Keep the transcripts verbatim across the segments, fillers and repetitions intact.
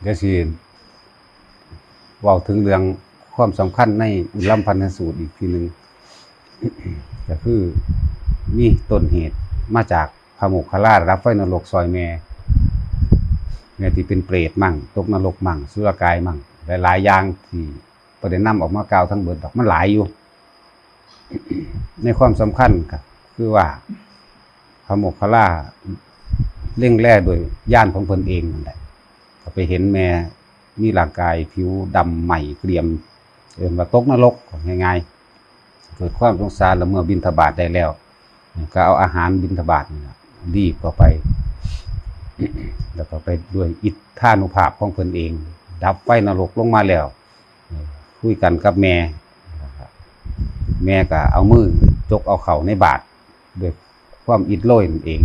เดี๋ยวสิเว้าถึงเรื่องความสำคัญในอุลลำพันธสูตรอีกทีหนึ่ง ก็คือมีต้นเหตุมาจากพระโมคคัลลาดับไฟนรกซอยแม่ แม่ที่เป็นเปรตมั่ง ตกนรกมั่ง สุรกายมั่ง หลายๆอย่างที่บ่ได้นำออกมากล่าวทั้งเบิดดอก มันหลายอยู่ ในความสำคัญก็คือว่า พระโมคคัลลาเล็งแลโดยญาณของเพิ่นเองนั่นแหละ ก็ไปเห็นแม่มีร่างกายผิวดำใหม่เกรียม เอิ้นว่าตกนรก ง่ายๆ เกิดความสงสาร แล้วเมื่อบิณฑบาตได้แล้ว ก็เอาอาหารบิณฑบาตนี่ล่ะรีบเข้าไป แล้วก็ไปด้วยอิทธานุภาพของเพิ่นเอง ดับไฟนรกลงมาแล้ว คุยกันกับแม่ แม่ก็เอามือจกเอาเข้าในบาตรด้วยความอิดโรยนั่นเอง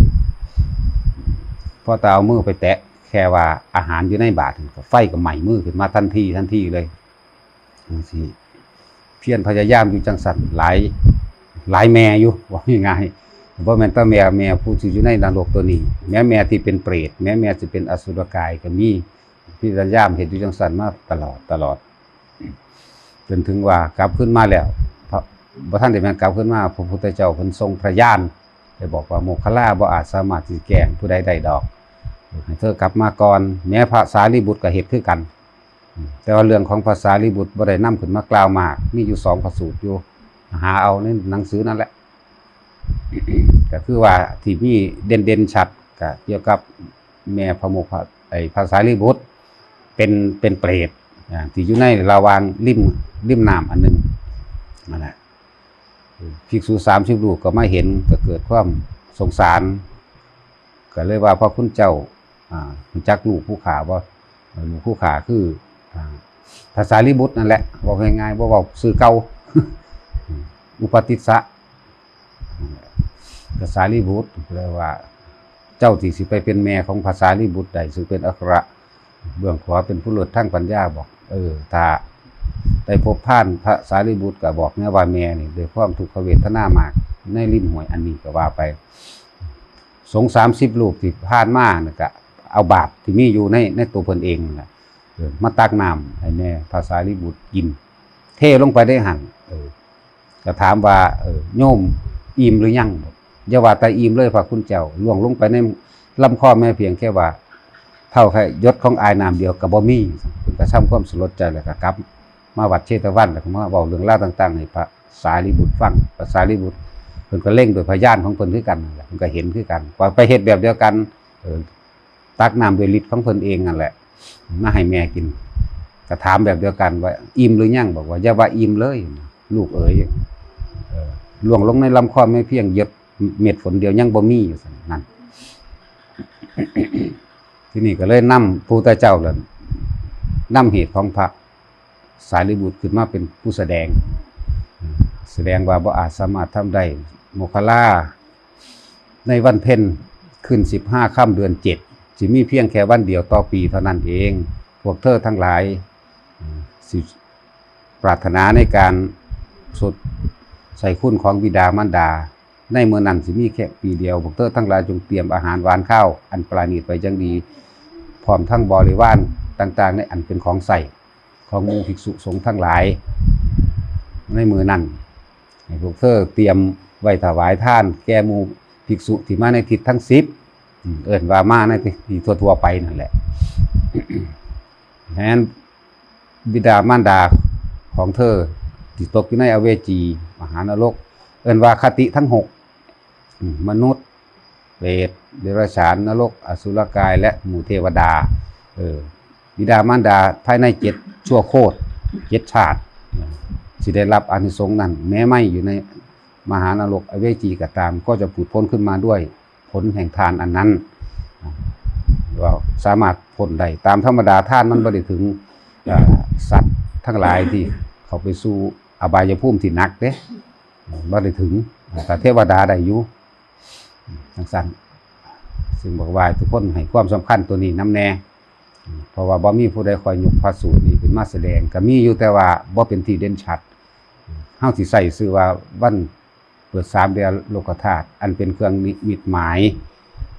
พอแต่เอามือไปแตะแค่ว่าอาหารอยู่ในบาตร ไฟก็ไหม้มือขึ้นมาทันทีทันทีเลยจังซี้ เพียรพยายามอยู่จังซั่นหลาย หลายแม่อยู่ ว่าง่ายๆ บ่แม่นแต่แม่ แม่ผู้ที่อยู่ในนรกตัวนี้ แม้แม่ที่เป็นเปรต แม้แม่สิเป็นอสุรกายก็มี พยายามเฮ็ดอยู่จังซั่นมาตลอด ตลอด จนถึงว่ากลับคืนมาแล้ว พระ บ่ทันได้แม่นกลับคืนมา พระพุทธเจ้าเพิ่นทรงพระญาณ ไปบอกว่า โมคคัลลาบ่อาจสามารถสิแกล้งผู้ใดได้ดอก ให้เธอกลับมาก่อน แม้พระสารีบุตรก็เฮ็ดคือกัน แต่ว่าเรื่องของพระสารีบุตรบ่ได้นำขึ้นมากล่าวมาก มีอยู่สองพระสูตรอยู่ หาเอาในหนังสือนั่นแหละ ก็คือว่าที่มีเด่นๆชัดก็เกี่ยวกับแม่พระโมคคัล ไอ้พระสารีบุตร เป็น เป็นเปรต อ่า ที่อยู่ในระหว่างริม ริมน้ำอันหนึ่งนั่นแหละ ภิกษุสามสิบรูปก็มาเห็น ก็เกิดความสงสาร ก็เลยว่า พระคุณเจ้า อ่า รู้จักลูกผู้ข้าบ่ ลูกผู้ข้าคือ อ่า พระสารีบุตรนั่นแหละ เว้าง่ายๆ บ่เว้าชื่อเก่า อุปติสสะ พระสารีบุตร เลยว่า เจ้าที่สิไปเป็นแม่ของพระสารีบุตรได้ ซึ่งเป็นอัครเบื้องขวา เป็นผู้เลิศทางปัญญา บอก เออ ถ้าได้พบพานพระสารีบุตรก็บอกแน่ว่าแม่นี่ด้วยความทุกขเวทนามาก ในริมห้วยอันนี้ก็ว่าไป สงฆ์สามสิบรูปที่ผ่านมานี่ก็เอาบาปที่มีอยู่ใน ในตัวเพิ่นเองนั่นแหละ เออ มาตักน้ำให้แม่พระสารีบุตรกิน เทลงไปในหั่น เออ ก็ถามว่า เออ โยมอิ่มหรือยัง อย่าว่าแต่อิ่มเลยพระคุณเจ้า ล่วงลงไปในลำคอแม่เพียงแค่ว่า เท่าแค่หยดของอายน้ำเดียวก็บ่มี เพิ่นก็ทำความสลดใจแล้วก็กลับมาวัดเชตวัน แล้วก็มาเว้าเรื่องราวต่างๆให้พระสารีบุตรฟัง พระสารีบุตรเพิ่นก็เล็งด้วยพญาณของเพิ่นคือกันนั่นแหละ เพิ่นก็เห็นคือกัน ว่าไปเฮ็ดแบบเดียวกัน เออ ตักน้ำด้วยฤทธิ์ของเพิ่นเองนั่นแหละ มาให้แม่กิน ก็ถามแบบเดียวกันว่า อิ่มหรือยัง บอกว่า อย่าว่าอิ่มเลย ลูกเอ๋ย เออ ล่วงลงในลำคอแม่เพียงหยดเม็ดฝนเดียวยังบ่มีอยู่ซั่นนั่น ทีนี้ก็เลยนำพระพุทธเจ้าเลยนำเหตุของพระสารีบุตรขึ้นมาเป็นผู้แสดง แสดงว่าบ่อาจสามารถทำได้ โมคคัลลา ในวันเพ็ญขึ้นสิบห้าค่ำเดือนเจ็ด สิมีเพียงแค่วันเดียวต่อปีเท่านั้นเอง พวกเธอทั้งหลาย เอ่อ สิปรารถนาในการสดใส่คุณของบิดามารดา ในเมื่อนั้นสิมีแค่ปีเดียว พวกเธอทั้งหลายจงเตรียมอาหารหวานข้าวอันประณีตไว้อย่างดี พร้อมทั้งบริวารต่างๆ ในอันเป็นของใช้ของหมู่ภิกษุสงฆ์ทั้งหลาย ในเมื่อนั้น ให้พวกเธอเตรียมไว้ถวายทานแก่หมู่ภิกษุที่มาในทิศทั้งสิบ อืม เอิ้นว่ามาในที่ทั่วๆไปนั่นแหละ แม้นบิดามารดาของเธอที่ตกอยู่ในอเวจี มหานรก เอิ้นว่าคติทั้งหก อืม มนุษย์ เปรต เดรัจฉาน นรก อสุรกาย และหมู่เทวดา เออ บิดามารดาภายในเจ็ดชั่วโคตร เจ็ดชาติ เออ สิได้รับอานิสงส์นั้น แม้ไม่อยู่ในมหานรกอเวจีก็ตาม ก็จะผุดพ้นขึ้นมาด้วยผลแห่งทานอันนั้น ว่าสามารถพ้นได้ ตามธรรมดาทานมันบ่ได้ถึง เอ่อ สัตว์ทั้งหลายที่เข้าไปสู่อบายภูมิที่หนักเด้ บ่ได้ถึง แต่เทวดาได้อยู่ จังซั่น ซึ่งบอกว่าทุกคนให้ความสำคัญตัวนี้นำแน่ เพราะว่าบ่มีผู้ใดคอยยกพระสูตรนี้ขึ้นมาแสดง ก็มีอยู่แต่ว่าบ่เป็นที่เด่นชัด เฮาสิใช้ชื่อว่าวันเปิดสามแดนโลกธาตุ อันเป็นเครื่องนิมิตหมาย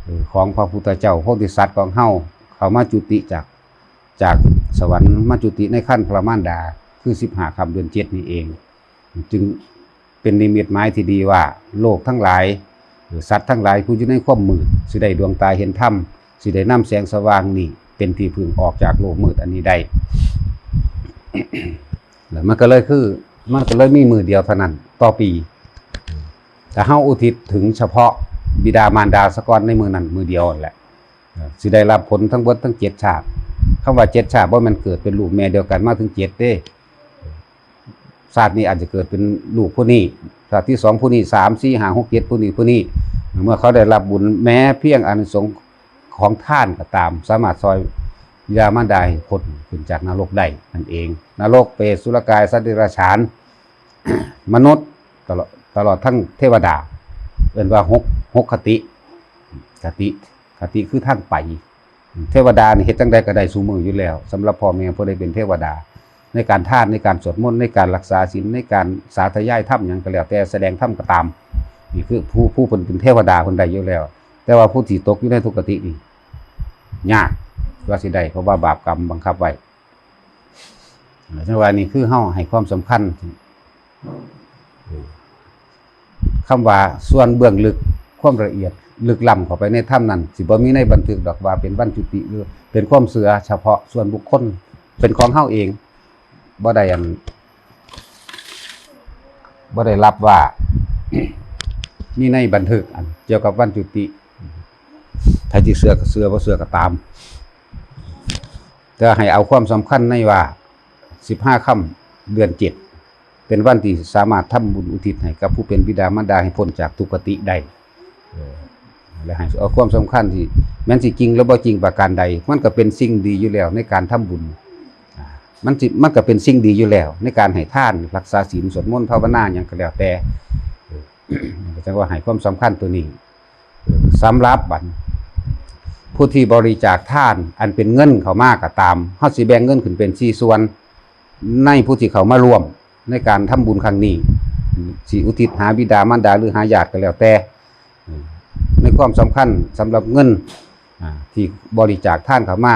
เอ่อ ของพระพุทธเจ้าโพธิสัตว์ของเฮา เข้ามาจุติจาก จากสวรรค์มาจุติในครรภ์พระมารดา คือสิบห้าค่ำเดือนเจ็ดนี่เอง จึงเป็นนิมิตหมายที่ดีว่า โลกทั้งหลาย หรือสัตว์ทั้งหลายผู้อยู่ในความมืด สิได้ดวงตาเห็นธรรม สิได้นำแสงสว่างนี้เป็นที่พึ่งออกจากโลกมืดอันนี้ได้ แล้วมันก็เลยคือ มันก็เลยมีมื้อเดียวเท่านั้นต่อปี แต่เฮาอุทิศถึงเฉพาะบิดามารดาซะก่อนในมื้อนั้นมื้อเดียวนั่นแหละ สิได้รับผลทั้งเบิดทั้งเจ็ดชาติ คำว่าเจ็ดชาติ บ่แม่นเกิดเป็นลูกแม่เดียวกันมาถึงเจ็ดเด้ ชาตินี้อาจจะเกิดเป็นลูกผู้นี้ ชาติที่สองผู้นี้ สาม สี่ ห้า หก เจ็ด ผู้นี้ ผู้นี้ เมื่อเขาได้รับบุญแม้เพียงอานิสงส์ของทานก็ตาม สามารถซอยบิดามารดาให้พ้นขึ้นจากนรกได้นั่นเอง นรก เปรต อสุรกาย สัตว์เดรัจฉาน มนุษย์ ตลอด ตลอดทั้งเทวดา เอิ้นว่าหก หกคติ คติ คติคือทางไป เทวดานี่เฮ็ดจั่งใดก็ได้ซุมื้ออยู่แล้ว สำหรับพ่อแม่ผู้ใดเป็นเทวดา ในการทาน ในการสวดมนต์ ในการรักษาศีล ในการสาธยายธรรมหยังก็แล้วแต่ แสดงธรรมก็ตาม นี่คือผู้ ผู้เพิ่นเป็นเทวดาเพิ่นได้อยู่แล้ว แต่ว่าผู้ที่ตกอยู่ในทุกขตินี่ยากว่าสิได้ เพราะว่าบาปกรรมบังคับไว้ จั่งว่านี่คือเฮาให้ความสำคัญ คำว่าส่วนเบื้องลึก ความละเอียดลึกล้ำเข้าไปในธรรมนั้น สิบ่มีในบันทึกดอกว่าเป็นวันจุติ หรือเป็นความเชื่อเฉพาะส่วนบุคคล เป็นของเฮาเอง บ่ได้อัน บ่ได้รับว่า มีในบันทึกอันเกี่ยวกับวันจุติ ไผสิเชื่อก็เชื่อ บ่เชื่อก็ตาม แต่ให้เอาความสำคัญในว่า สิบห้าค่ำเดือนเจ็ด เป็นวันที่สามารถทำบุญอุทิศให้กับผู้เป็นบิดามารดาให้พ้นจากทุกขติได้ เออ และให้เอาความสำคัญที่ แม้นสิจริงหรือบ่จริงประการใด มันก็เป็นสิ่งดีอยู่แล้วในการทำบุญ อ่า มันสิ มันก็เป็นสิ่งดีอยู่แล้ว ในการให้ทาน รักษาศีล สวดมนต์ ภาวนาหยังก็แล้วแต่ เออ จั่งว่าให้ความสำคัญตัวนี้ สำหรับบัดผู้ที่บริจาคทานอันเป็นเงินเข้ามาก็ตาม เฮาสิแบ่งเงินขึ้นเป็นสี่ส่วน ในผู้ที่เข้ามาร่วมในการทำบุญครั้งนี้ สิอุทิศหาบิดามารดาหรือหาญาติก็แล้วแต่ ในความสำคัญสำหรับเงิน อ่า ที่บริจาคทานเข้ามา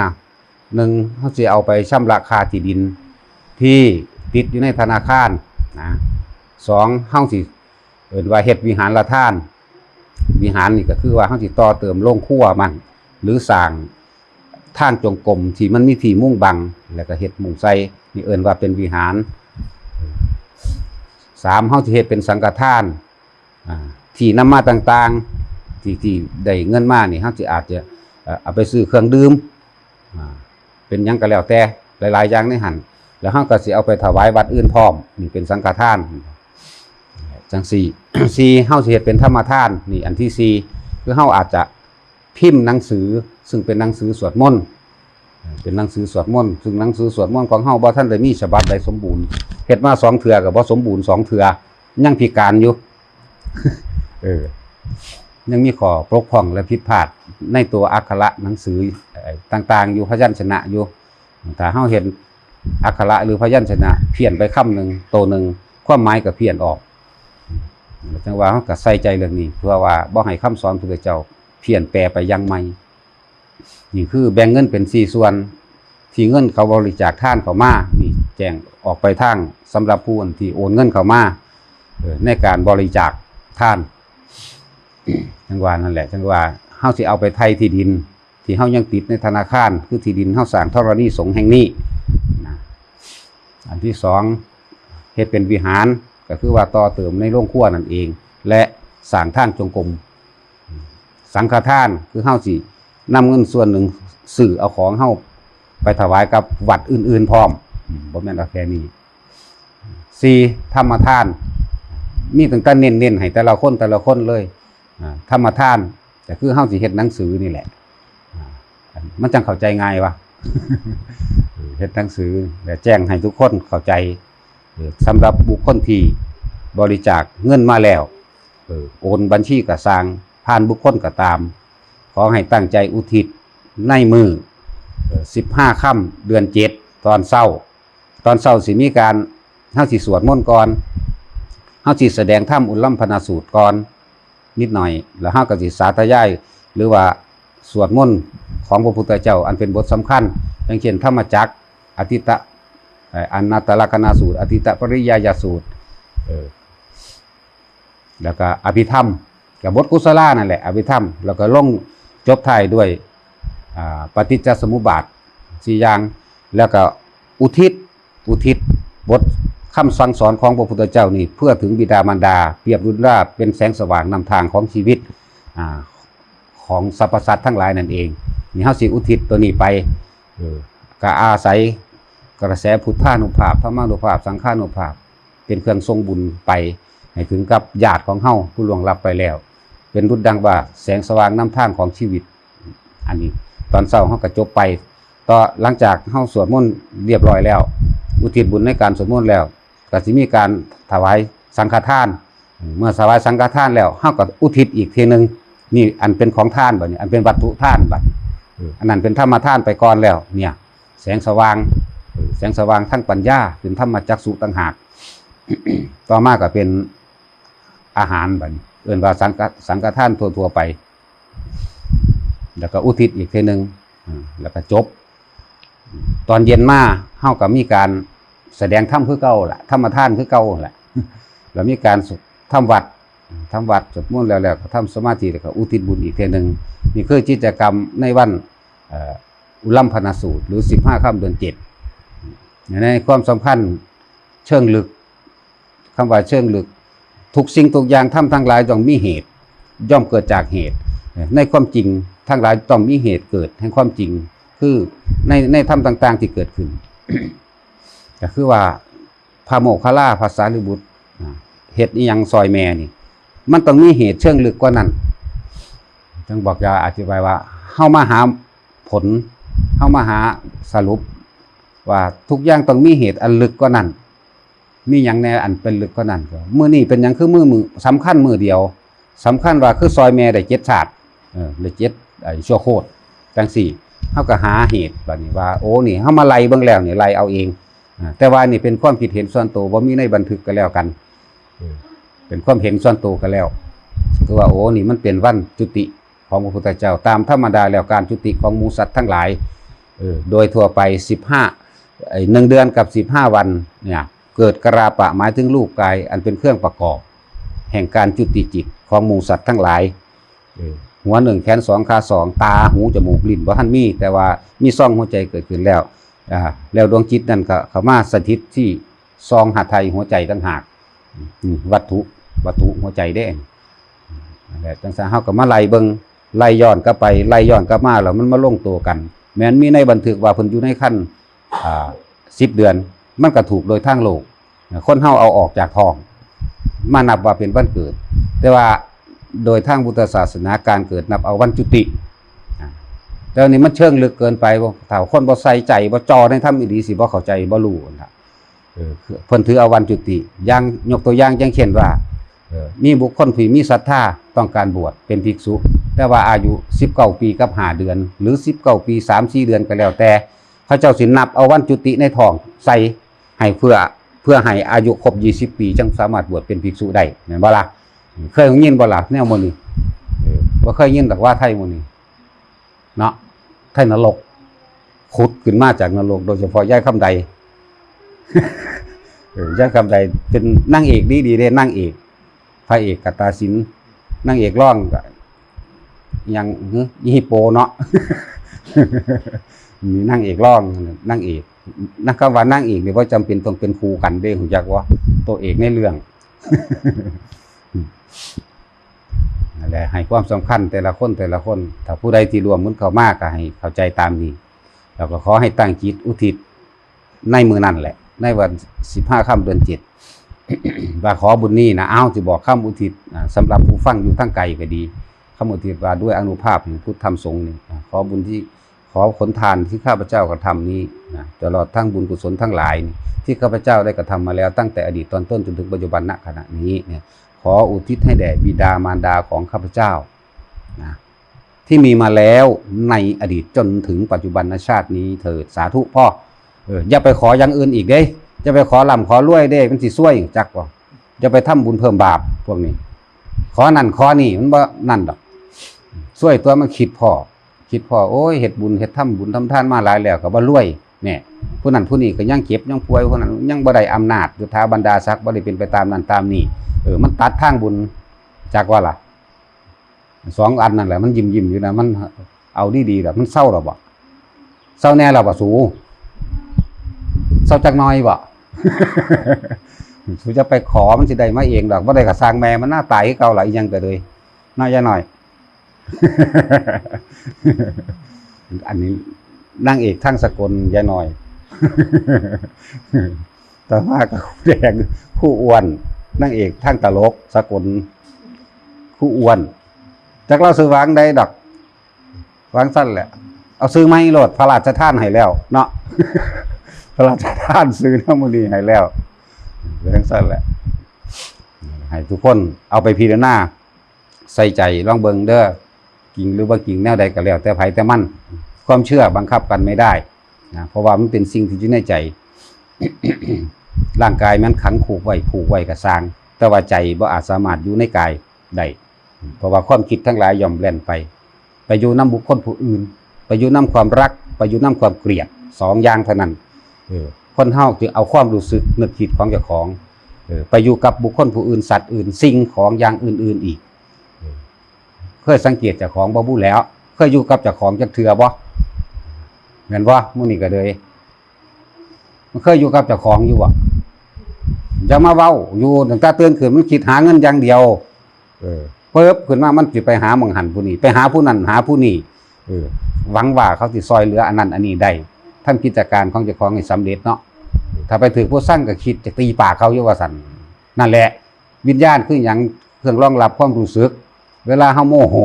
หนึ่ง เฮาสิเอาไปชำระค่าที่ดินที่ติดอยู่ในธนาคารนะ สอง เฮาสิเอิ้นว่าเฮ็ดวิหารทาน วิหารนี่ก็คือว่าเฮาสิต่อเติมโรงครัวมัน หรือสร้างทางจงกรมที่มันมีที่มุงบัง แล้วก็เฮ็ดมุงใส่ นี่เอิ้นว่าเป็นวิหาร สาม เฮาสิเฮ็ดเป็นสังฆทาน อ่า ที่นำมาต่างๆ ที่ ที่ได้เงินมานี่ เฮาสิอาจจะ เอ่อ เอาไปซื้อเครื่องดื่ม อ่า เป็นหยังก็แล้วแต่ หลายๆ อย่างในหั่น แล้วเฮาก็สิเอาไปถวายวัดอื่นพร้อม นี่เป็นสังฆทาน จั่งซี้ สี่ เฮาสิเฮ็ดเป็นธรรมทาน นี่อันที่สี่ คือเฮาอาจจะพิมพ์หนังสือ ซึ่งเป็นหนังสือสวดมนต์ เป็นหนังสือสวดมนต์ ซึ่งหนังสือสวดมนต์ของเฮาบ่ทันได้มีฉบับใดสมบูรณ์ เฮ็ดมาสองเทื่อก็บ่สมบูรณ์สองเทื่อ ยังพิการอยู่ เออ ยังมีข้อบกพร่องและผิดพลาดในตัวอักขระหนังสือ เอ่อ ต่างๆ อยู่ พยัญชนะอยู่ ถ้าเฮาเห็นอักขระหรือพยัญชนะเพี้ยนไปคำหนึ่ง ตัวหนึ่ง ความหมายก็เพี้ยนออก จั่งว่าเฮาก็ใส่ใจเรื่องนี้ เพื่อว่าบ่ให้คำสอนพุทธเจ้าเพี้ยนแปลไปอย่างใหม่ นี่คือแบ่งเงินเป็นสี่ส่วน ที่เงินเขาบริจาคทานเข้ามา นี่แจ้งออกไปทางสำหรับผู้ที่โอนเงินเข้ามา เอ่อ ในการบริจาคทาน จั่งว่านั่นแหละ จั่งว่าเฮาสิเอาไปไถ่ที่ดิน ที่เฮายังติดในธนาคาร คือที่ดินเฮาสร้างธรณีสงฆ์แห่งนี้นะ อันที่สอง เฮ็ดเป็นวิหาร ก็คือว่าต่อเติมในโรงครัวนั่นเอง และสร้างทางจงกรม สังฆทาน คือเฮาสินำเงินส่วนหนึ่งซื้อเอาของเฮาไปถวายกับวัดอื่นๆ พร้อม อืม บ่แม่นเอาแค่นี้ สี่ ธรรมทาน มีตั้งแต่เน้นๆ ให้แต่ละคนแต่ละคนเลย อ่า ธรรมทาน ก็คือเฮาสิเฮ็ดหนังสือนี่แหละ อ่า มันจั่งเข้าใจง่ายวะ เฮ็ดหนังสือและแจ้งให้ทุกคนเข้าใจ เออ สำหรับบุคคลที่บริจาคเงินมาแล้ว เออ โอนบัญชีก็ซ่าง ผ่านบุคคลก็ตาม ขอให้ตั้งใจอุทิศในมื้อ เอ่อ สิบห้าค่ำเดือนเจ็ด ตอนเช้า ตอนเช้าสิมีการ เฮาสิสวดมนต์ก่อน เฮาสิแสดงธรรมอุลลัมพนสูตรก่อน นิดหน่อย แล้วเฮาก็สิสาธยาย หรือว่าสวดมนต์ของพระพุทธเจ้า อันเป็นบทสำคัญ แ อย่างเช่นธรรมจักร อทิตตะเอ่ออนัตตลักษณสูตร อทิตตปริยายสูตร เออ แล้วก็อภิธรรม กับบทกุศลานั่นแหละ อภิธรรม แล้วก็ลงจบท้ายด้วยอ่าปฏิจจสมุปบาทสี่อย่าง แล้วก็อุทิศ อุทิศบทคำสั่งสอนของพระพุทธเจ้านี่ เพื่อถึงบิดามารดา เปรียบดุจว่าเป็นแสงสว่างนำทางของชีวิต อ่า ของสรรพสัตว์ทั้งหลายนั่นเอง นี่เฮาสิอุทิศตัวนี้ไป เออ ก็อาศัยกระแสพุทธานุภาพ ธรรมานุภาพ สังฆานุภาพ เป็นเครื่องส่งบุญไป ให้ถึงกับญาติของเฮาผู้ล่วงลับไปแล้ว เป็นดุจดังว่าแสงสว่างนำทางของชีวิต อันนี้ตอนเช้าเฮาก็จบไป ต่อหลังจากเฮาสวดมนต์เรียบร้อยแล้ว อุทิศบุญในการสวดมนต์แล้ว ก็สิมีการถวายสังฆทาน เมื่อถวายสังฆทานแล้วเฮาก็อุทิศอีกเทื่อหนึ่ง นี่อันเป็นของทานบัดนี้ อันเป็นวัตถุทานบัดนี้ เออ อันนั้นเป็นธรรมทานไปก่อนแล้ว เนี่ย แสงสว่าง เออ แสงสว่างทางปัญญา เป็นธรรมจักษุต่างหาก ต่อมาก็เป็นอาหารบัดนี้ เอิ้นว่าสังฆ สังฆทานทั่วๆไป แล้วก็อุทิศอีกเทื่อหนึ่ง อืม แล้วก็จบ ตอนเย็นมาเฮาก็มีการแสดงธรรมคือเก่าล่ะ ธรรมทานคือเก่าล่ะ แล้วมีการทำวัตร ทำวัตรสวดมนต์แล้ว แล้วก็ทำสมาธิ แล้วก็อุทิศบุญอีกเทื่อหนึ่ง นี่คือกิจกรรมในวัน เอ่อ อุลัมพนสูตร หรือสิบห้าค่ำเดือนเจ็ด ในความสำคัญเชิงลึก คำว่าเชิงลึก ทุกสิ่งทุกอย่าง ธรรมทั้งหลายต้องมีเหตุ ย่อมเกิดจากเหตุ ในความจริงทั้งหลายต้องมีเหตุเกิดแห่งความจริง คือใน ในธรรมต่างๆที่เกิดขึ้น ก็คือว่าพระโมคคัลลา พระสารีบุตร อ่า เฮ็ดอิหยังซอยแม่นี่ มันต้องมีเหตุเชิงลึกกว่านั้น จึงบอกจะอธิบายว่า เฮามาหาผล เฮามาหาสรุป ว่าทุกอย่างต้องมีเหตุอันลึกกว่านั้น มีหยังแน่อันเป็นลึกกว่านั้น ก็มื้อนี้เป็นหยังคือมื้อ มื้อสำคัญมื้อเดียว สำคัญว่าคือซอยแม่ได้เจ็ดชาติ เออ ได้เจ็ด ไอ้ชั่วโคตร จังซี่ เฮาก็หาเหตุบัดนี้ว่า โอ้ นี่เฮามาไล่เบิ่งแล้วนี่ ไล่เอาเอง อ่า แต่ว่านี่เป็นความคิดเห็นส่วนตัว บ่มีในบันทึกก็แล้วกัน เออ เป็นความเห็นส่วนตัวก็แล้ว คือว่า โอ้ นี่มันเป็นวันจุติของพระพุทธเจ้า ตามธรรมดาแล้วการจุติของหมู่สัตว์ทั้งหลาย เออ โดยทั่วไป สิบห้า ไอ้ หนึ่งเดือนกับสิบห้าวันเนี่ย เกิดกราปะ หมายถึงรูปกายอันเป็นเครื่องประกอบ แห่งการจุติจิตของหมู่สัตว์ทั้งหลาย เออ หัวหนึ่ง แขนสอง ขาสอง ตา หู จมูก ลิ้น บ่ทันมี แต่ว่ามีซองหัวใจเกิดขึ้นแล้ว อ่า แล้วดวงจิตนั่นก็เข้ามาสถิตที่ซองหาไทยหัวใจต่างหาก อืม วัตถุ วัตถุหัวใจเด้ นั่นแหละ จังซั่นเฮาก็มาไล่เบิ่ง ไล่ย้อนกลับไป ไล่ย้อนกลับมา แล้วมันมาลงตัวกัน แม่นมีในบันทึกว่าเพิ่นอยู่ในครรภ์ อ่า สิบเดือน มันก็ถูกโดยทางโลก คนเฮาเอาออกจากท้อง มานับว่าเป็นวันเกิด แต่ว่าโดยทางพุทธศาสนาการเกิดนับเอาวันจุติ อ่า แต่อันนี้มันเชิงลึกเกินไป บ่ ถ้าคนบ่ใส่ใจ บ่จ่อในธรรมอีหลี สิบ่เข้าใจ บ่รู้นั่นล่ะ เออ คือเพิ่นถือเอาวันจุติ อย่าง ยกตัวอย่าง อย่างเช่นว่า เออ มีบุคคลผู้มีศรัทธาต้องการบวชเป็นภิกษุ แต่ว่าอายุสิบเก้าปีกับห้าเดือน หรือสิบเก้าปีสามสี่เดือนก็แล้วแต่ เขาเจ้าสินับเอาวันจุติในท้องใส่ให้ เพื่อ เพื่อให้อายุครบยี่สิบปี จั่งสามารถบวชเป็นภิกษุได้ แม่นบ่ล่ะ เคยยินบ่ล่ะแนวหมู่นี้ เออ บ่เคยยินดอกว่าไทยหมู่นี้ เนาะ ไทยนรก ขุดขึ้นมาจากนรก โดยเฉพาะยายคำใด เออ ยายคำใดเป็นนางเอกดีๆเด้ นางเอก พระเอกกะตาสิน นางเอกรองก็ยัง หึ อีฮิปโปเนาะ มีนางเอกรอง นางเอก นักคำว่านางเอกนี่บ่จำเป็นต้องเป็นคู่กันเด้ ฮู้จักบ่ ตัวเอกในเรื่อง นั่นแหละ ให้ความสำคัญแต่ละคน แต่ละคน ถ้าผู้ใดที่ร่วมบุญเข้ามาก็ให้เข้าใจตามนี้ แล้วก็ขอให้ตั้งจิตอุทิศในมื้อนั้นแหละ ในวันสิบห้าค่ำเดือนเจ็ด ว่าขอบุญนี้นะ อ้าว สิบอกคำอุทิศ อ่า สำหรับผู้ฟังอยู่ทางไกลก็ดี คำอุทิศว่าด้วยอานุภาพแห่งพุทธธรรมสงฆ์นี่ อ่า ขอบุญที่ ขอผลทานที่ข้าพเจ้ากระทำนี้นะ ตลอดทั้งบุญกุศลทั้งหลายนี่ ที่ข้าพเจ้าได้กระทำมาแล้วตั้งแต่อดีตตอนต้นจนถึงปัจจุบันณขณะนี้เนี่ย ขออุทิศให้แด่บิดามารดาของข้าพเจ้านะ ที่มีมาแล้วในอดีตจนถึงปัจจุบันชาตินี้เถิด สาธุ พ่อ เออ อย่าไปขออย่างอื่นอีกเด้ อย่าไปขอร่ำขอรวยเด้ มันสิซวย จักบ่ อย่าไปทำบุญเพิ่มบาปพวกนี้ ขอนั่นขอนี่ มันบ่นั่นดอก ซวยตัวมันคิดพ้อ คิดพ้อ โอ้ย เฮ็ดบุญ เฮ็ดทำบุญทำทานมาหลายแล้วก็บ่รวย เนี่ย ผู้นั้นผู้นี้ก็ยังเจ็บยังป่วย ผู้นั้นยังบ่ได้อำนาจ ยศถาบรรดาศักดิ์บ่ได้เป็นไปตามนั้นตามนี้ เออ มันตัดทางบุญ จักว่าล่ะ สองอันนั่นแหละ มันยิ้มๆ อยู่นะ มันเอาดีๆ ล่ะ มันเซาแล้วบ่ เซาแน่แล้วบ่สู เซาจักหน่อยบ่ สูจะไปขอมันสิได้มาเองดอก บ่ได้ก็ซ่างแม่มัน หน้าตายคือเก่าล่ะ อีหยังก็เลย เนาะ ยายน้อย อันนี้นางเอกทางสากล ยายน้อย ต่อมาก็ครูแดง ครูอ้วน นางเอกทางตลกสากล ครูอ้วน จักลาวซื้อวางใดดอก วางซั่นแหละ เอาซื้อใหม่โลด พระราชทานให้แล้วเนาะ พระราชทานซื้อนำมื้อนี้ให้แล้ว เป็นจั่งซั่นแหละ ให้ทุกคนเอาไปพิจารณา ใส่ใจลองเบิ่งเด้อ จริงหรือบ่จริงแนวใดก็แล้วแต่ไผแต่มัน ความเชื่อบังคับกันไม่ได้นะ เพราะว่ามันเป็นสิ่งที่อยู่ในใจ ร่างกายมันขังคุกไว้ ผูกไว้ก็ซ่าง แต่ว่าใจบ่อาจสามารถอยู่ในกายได้ เพราะว่าความคิดทั้งหลายย่อมแล่นไป ไปอยู่นำบุคคลผู้อื่น ไปอยู่นำความรัก ไปอยู่นำความเกลียด สองอย่างเท่านั้น เออ คนเฮาจึงเอาความรู้สึกนึกคิดของเจ้าของ เออ ไปอยู่กับบุคคลผู้อื่น สัตว์อื่น สิ่งของอย่างอื่นๆ อีก เออ เคยสังเกตเจ้าของบ่บุแหล้ว เคยอยู่กับเจ้าของจักเทื่อบ่ แม่นบ่ มื้อนี้ก็เลย มันเคยอยู่กับเจ้าของอยู่บ่ อย่ามาเว้า อยู่ตั้งแต่ตื่นขึ้นมันคิดหาเงินอย่างเดียว เออ ปึ๊บขึ้นมามันสิไปหาหม่องหั่นผู้นี้ ไปหาผู้นั้นหาผู้นี้ เออ หวังว่าเขาสิซอยเหลืออันนั้นอันนี้ได้ ทำกิจการของเจ้าของให้สำเร็จเนาะ ถ้าไปถืกผู้ซังก็คิดจะตีปากเขาอยู่ว่าซั่น นั่นแหละ วิญญาณคือหยัง เครื่องรองรับความรู้สึก เวลาเฮาโมโห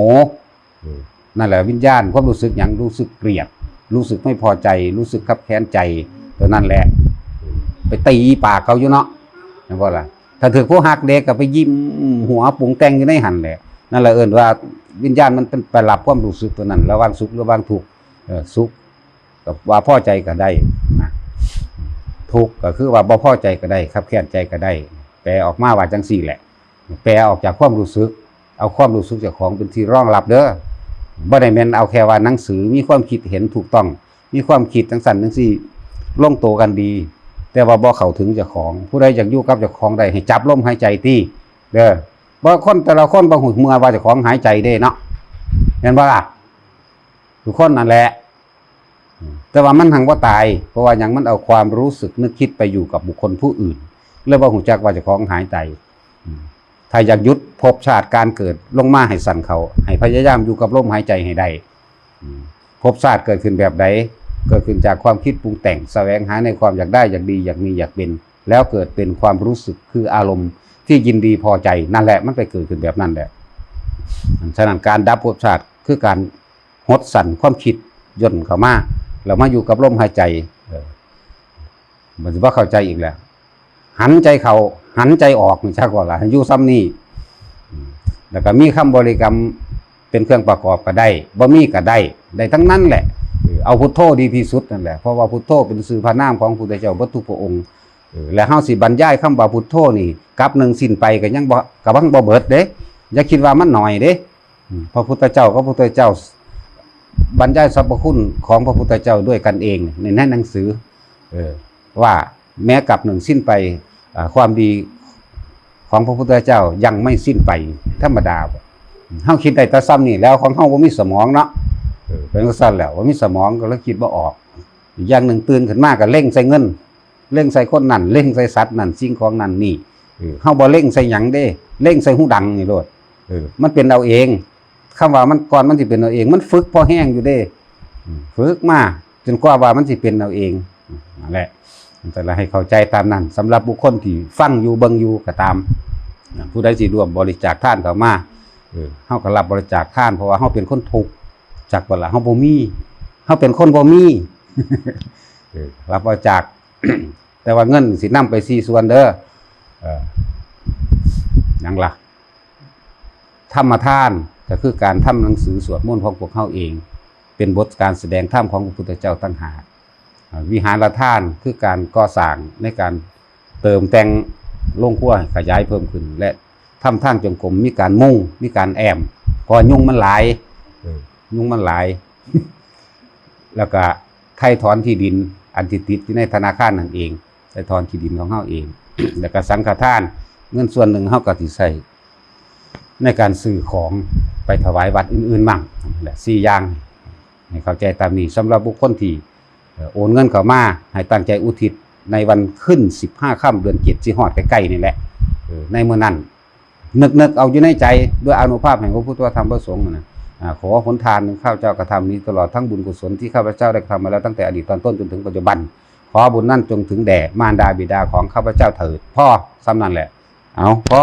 เออ นั่นแหละวิญญาณ ความรู้สึกหยัง รู้สึกเกลียด รู้สึกไม่พอใจ รู้สึกคับแค้นใจ ตัวนั้นแหละ ไปตีปากเขาอยู่เนาะ แม่นบ่ล่ะ ถ้าถืกผู้ฮักเด้ก็ไปยิ้มหัวปรุงแต่งอยู่ในหั่นแหละ นั่นแหละเอิ้นว่าวิญญาณมันเป็นไปรับความรู้สึกตัวนั้น ระหว่างสุขระหว่างทุกข์ เออ สุขก็ว่าพอใจก็ได้นะ ทุกข์ก็คือว่าบ่พอใจก็ได้ คับแค้นใจก็ได้ แปลออกมาว่าจั่งซี้แหละ แปลออกจากความรู้สึก เอาความรู้สึกเจ้าของเป็นที่รองรับเด้อ บ่ได้แม่นเอาแค่ว่าหนังสือ มีความคิดเห็นถูกต้อง มีความคิดจั่งซั่นจั่งซี้ ลงตัวกันดี แต่ว่าบ่เข้าถึงเจ้าของ ผู้ใดอยากอยู่กับเจ้าของได้ ให้จับลมหายใจติ เด้อ บ่ คนแต่ละคนบ่ฮู้เมื่อว่าเจ้าของหายใจเด้เนาะ แม่นบ่ล่ะ ทุกคนนั่นแหละ แต่ว่ามันหังบ่ตาย เพราะว่าหยัง มันเอาความรู้สึกนึกคิดไปอยู่กับบุคคลผู้อื่น เลยบ่ฮู้จักว่าเจ้าของหายใจ อืม ถ้าอยากหยุดภพชาติการเกิดลงมาให้สั้นเข้า ให้พยายามอยู่กับลมหายใจให้ได้ อืม ภพชาติเกิดขึ้นแบบใด เกิดขึ้นจากความคิดปรุงแต่ง แสวงหาในความอยากได้ อยากดี อยากมี อยากเป็น แล้วเกิดเป็นความรู้สึก คืออารมณ์ที่ยินดีพอใจ นั่นแหละ มันไปเกิดขึ้นแบบนั้นแหละ ฉะนั้นการดับภพชาติคือการหดสั้นความคิดย่นเข้ามา แล้วมาอยู่กับลมหายใจ เออ มันสิบ่เข้าใจอีกแล้ว หันใจเข้า หันใจออก นี่จักว่าล่ะ ให้อยู่ส่ำนี้ อืม แล้วก็มีคำบริกรรมเป็นเครื่องประกอบก็ได้ บ่มีก็ได้ ได้ทั้งนั้นแหละ เออ เอาพุทโธดีที่สุดนั่นแหละ เพราะว่าพุทโธเป็นชื่อพระนามของพระพุทธเจ้าเบิดทุกพระองค์ เออ แล้วเฮาสิบรรยายคำว่าพุทโธนี่ กลับหนึ่งสิ้นไปก็ยังบ่ ก็ยังบ่เบิดเด้ อย่าคิดว่ามันน้อยเด้ อืม พระพุทธเจ้า พระพุทธเจ้าบรรยายสรรพคุณของพระพุทธเจ้าด้วยกันเองใน ในหนังสือ เออ ว่าแม้กลับหนึ่งสิ้นไป อ่า ความดีของพระพุทธเจ้ายังไม่สิ้นไป ธรรมดา เฮาคิดได้แต่ส่ำนี้แล้ว ของเฮาบ่มีสมองเนาะ เออ เป็นจั่งซั่นแล้ว บ่มีสมองก็เลยคิดบ่ออก อีกอย่างหนึ่งตื่นขึ้นมาก็เล็งใส่เงิน เล็งใส่คนนั่น เล็งใส่สัตว์นั่น สิ่งของนั่นนี่ เออ เฮาบ่เล็งใส่หยังเด้ เล็งใส่หูดังนี่โลด เออ มันเป็นเอาเอง คำว่ามันก่อนมันสิเป็นเอาเอง มันฝึกพอแฮงอยู่เด้ อืม ฝึกมาจนกว่าว่ามันสิเป็นเอาเอง อืม นั่นแหละ แต่ละให้เข้าใจตามนั้น สำหรับบุคคลที่ฟังอยู่เบิ่งอยู่ก็ตาม นะ ผู้ใดสิร่วมบริจาคทานเข้ามา เออ เฮาก็รับบริจาคทาน เพราะว่าเฮาเป็นคนทุกข์ จักบ่ล่ะ เฮาบ่มี เฮาเป็นคนบ่มี เออ รับบริจาค แต่ว่าเงินสินำไปสี่ส่วนเด้อ เออ หยังล่ะ ธรรมทานก็คือการทำหนังสือสวดมนต์ของพวกเฮาเอง เป็นบทการแสดงธรรมของพระพุทธเจ้าต่างหาก อ่า วิหารทานคือการก่อสร้างในการเติมแต่งโรงครัวให้ขยายเพิ่มขึ้น และทำทางจงกรม มีการมุง มีการแอม เพราะว่ายุงมันหลาย เออ ยุงมันหลาย แล้วก็ไถ่ถอนที่ดินอันที่ติดอยู่ในธนาคารนั่นเอง ไถ่ถอนที่ดินของเฮาเอง แล้วก็สังฆทาน เงินส่วนหนึ่งเฮาก็สิใช้ในการซื้อของไปถวายวัดอื่นๆมั่ง นั่นแหละ สี่อย่าง ให้เข้าใจตามนี้ สำหรับบุคคลที่ เอ่อ โอนเงินเข้ามา ให้ตั้งใจอุทิศในวันขึ้นสิบห้าค่ำเดือนเจ็ด สิฮอดใกล้ๆนี่แหละ เออ ในมื้อนั้น นึกๆเอาอยู่ในใจ ด้วยอานุภาพแห่งพระพุทธพระธรรมพระสงฆ์นะ อ่า ขอหนทานหนึ่งข้าพเจ้ากระทำนี้ ตลอดทั้งบุญกุศลที่ข้าพเจ้าได้กระทำมาแล้วตั้งแต่อดีตตอนต้นจนถึงปัจจุบัน ขอบุญนั้นจงถึงแด่มารดาบิดาของข้าพเจ้าเถิด พอ ส่ำนั้นแหละ เอา พอ